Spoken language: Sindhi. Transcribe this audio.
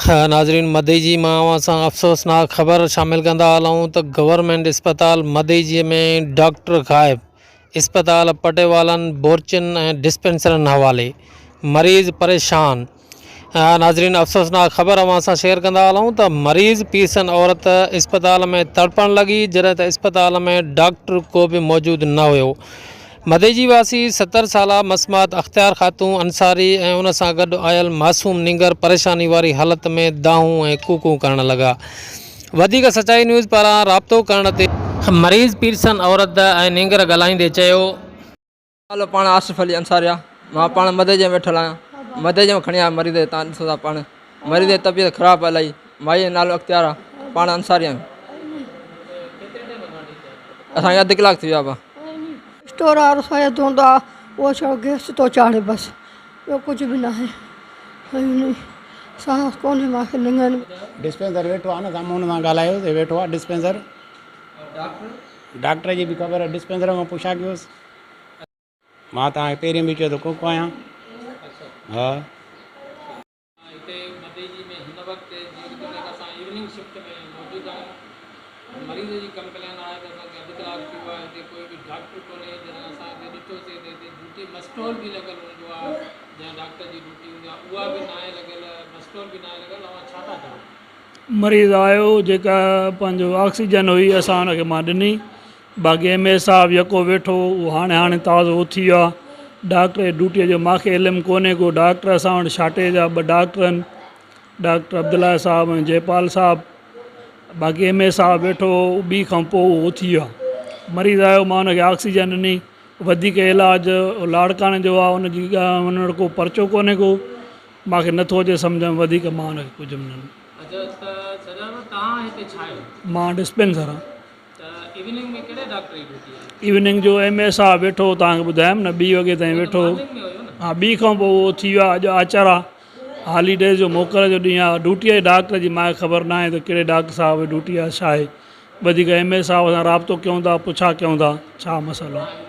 ناظرين مدئجي مان اوهان سان افسوسناڪ خبر شامل ڪندا هلون ته گورنمينٽ اسپتال مدئجي ۾ ڊاڪٽر غائب، اسپتال پٽيوالن، بورچين ۽ ڊسپينسرن حوالي، مريض پريشان. ناظرين افسوسناڪ خبر اوهان سان شيئر ڪندا هلون ته مريض پيرسن عورت اسپتال ۾ تڙپڻ لڳي جڏهن ته اسپتال ۾ ڊاڪٽر ڪو به موجود نه هيو. مدئجي واسي 70 سالا مسمات اختيار خاتون انصاري ۽ ان سان گڏ آيل معصوم نينگر پريشاني واري حالت ۾ دانهون ۽ ڪوڪون ڪرڻ لڳا. وڌيڪ سچائي نيوز پاران رابطو ڪرڻ تي مريض پيرسن عورت ۽ نينگر ڳالهائيندي چيو. نالو پاڻ آصف علي انصاري آ مان پاڻ مدئجي ۾ ويٺل آهيان مدئجي ۾ کڻي آيا مريض کي تان ڏسو ٿا پاڻ مريض جي طبيعت خراب آ الائي مائي جو نالو اختيار آ پاڻ انصاري آهيون اسان کي اڌ ڪلاڪ ٿي ويو آ. اسٽور وارو سيد هوندو آ اهو ڇڙو گئس ٿو چاڙهي بس ٻيو ڪجهه به ناهي ساهه ڪونهي مان کي لڱن ۾. ڊسپينسر ويٺو آ نه سامهون ان سان ڳالهايو ته ويٺو آ ڊسپينسر ڊاڪٽر جي به خبر ڊسپينسر کان پڇا ڪيوس. مان توهان کي پهرين به چيو ته ڪوڪو آهيان ها. هتي مدئجي ۾ هن وقت جيتوڻيڪ اسان ايوننگ شفٽ ۾ موجود آهيون مريض جي ڪمپلين آهي ته اسان کي اڌ ڪلاڪ ٿي ويو آهي هتي ڪوئي به ڊاڪٽر ڪونهي جڏهن اسان هتي ڏٺوسي ته هتي ڊيوٽي مسٽول به لڳل هوندو آهي جنهن ڊاڪٽر جي ڊيوٽي هوندي آهي اها به ناهي لڳل مسٽول به ناهي لڳل اوهان ڇا ٿا چئو؟ مريض آيو جيڪا پنهنجو آڪسيجن هئي اسان ان کي مان ڏني باقي ايم اي صاحب يڪو ويٺو هو اهو هاڻي هاڻي تازو اٿي ويو آهي. ڊاڪٽر جي ڊيوٽيء جو مانکي علم ڪونهي ڪو ڊاڪٽر اسان وٽ شارٽيج آهي ٻه ڊاڪٽر آهن ڊاڪٽر عبدالله صاحب ۽ جئپال صاحب باقي ايم اي صاحب ويٺو هو ٻي کان پوء اهو اٿي ويو آهي مريض آيو مان ان کي آڪسيجن ڏني وڌيڪ علاج لاڙڪاڻي جو آهي ان جي ان وٽ ڪو پرچو ڪونهي ڪو مانکي نٿو اچي سمجهه ۾ وڌيڪ مان ان کي ڪجهه به نه اچا ته سجاد تهان هتي ڇا آهيو؟ مان ڊسپينسر آهيان. ته ايوننگ ۾ ڪهڙي ڊاڪٽر جي ڊيوٽي آهي؟ ايوننگ جو ايم اي صاحب ويٺو هو توهان کي ٻڌايم نه ٻي وڳي تائين ويٺو هو ها ٻي کان پوء اهو اٿي ويو آهي اڄ آچر آهي هاليڊيز جو موڪل جو ڏينهن آهي ڊيوٽي جي ڊاڪٽر جي مانکي خبر نه آهي ته ڪهڙي ڊاڪٽر صاحب جي ڊيوٽي آهي ڇا آهي وڌيڪ ايم اي صاحب سان رابطو ڪيون ٿا پڇا ڪيون ٿا ڇا مسئلو آهي.